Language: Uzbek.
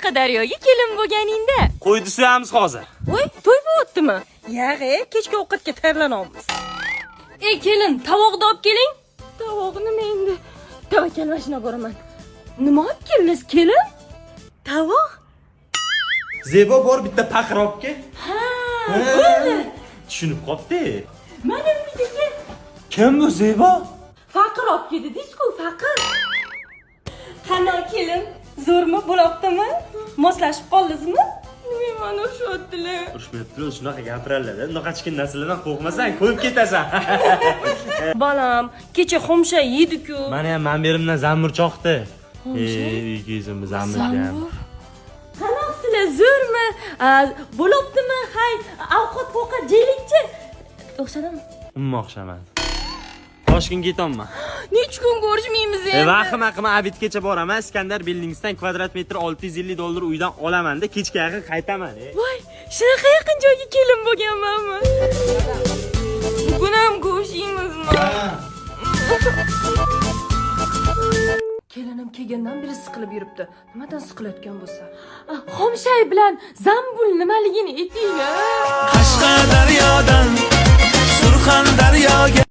Qashqadaryoga kelin bo'lganingda. Qo'yni so'yamiz hozir. Voy, to'y bo'lyaptimi? Yag'i, kechki ovqatga tayyorlanamiz. Ey kelin, tovoqni olib keling. Tovoq nima endi? Tavakkal, mashina boraman. Nima olib keldingiz, kelin? Tovoq? Zebo, bor, bitta paqir olib kel. Ha, bo'ldi. Tushunib qolibdi. Mana uyga. Kim bu, Zebo? Faqir olib keldi, deysiz-ku, faqir. Qani kelin, zo'rmi, bo'lyaptimi? Moslashib qoldingizmi? Nima, mani urishyaptilar? Urushmayaptilar, shunaqa gapiradilar. Unaqa chikin narsalardan qo'rqmasang, ko'rib ketasan. Bolam, kecha xomsha yedi-ku. Mani ham manberimdan zambur choqdi. Ey, uyga zambur ham. Qanoqsizlar, zo'rmi? Bo'lyaptimi? Hay, ovqat ovqat yeylikchi. O'xshadimi? Umuman o'xshamadi. Toshkentga ketyapman. Necha kun ko'rishmaymiz endi? Vahima qilma, обед gacha boraman. Iskandar Buildingsdan kvadrat metr 650 dollar uydan olaman-da, kechga yaqin qaytaman. Voy, shunaqa yaqin joyga kelin bo'lganmanmi? Bugun ham ko'rishmaymizmi? Kelinim kelgandan beri siqilib yuribdi. Nimadan siqilayotgan bo'lsa? Xomshay bilan zambul nimaligini aytinglar. Qashqadaryodan Surxondaryoga.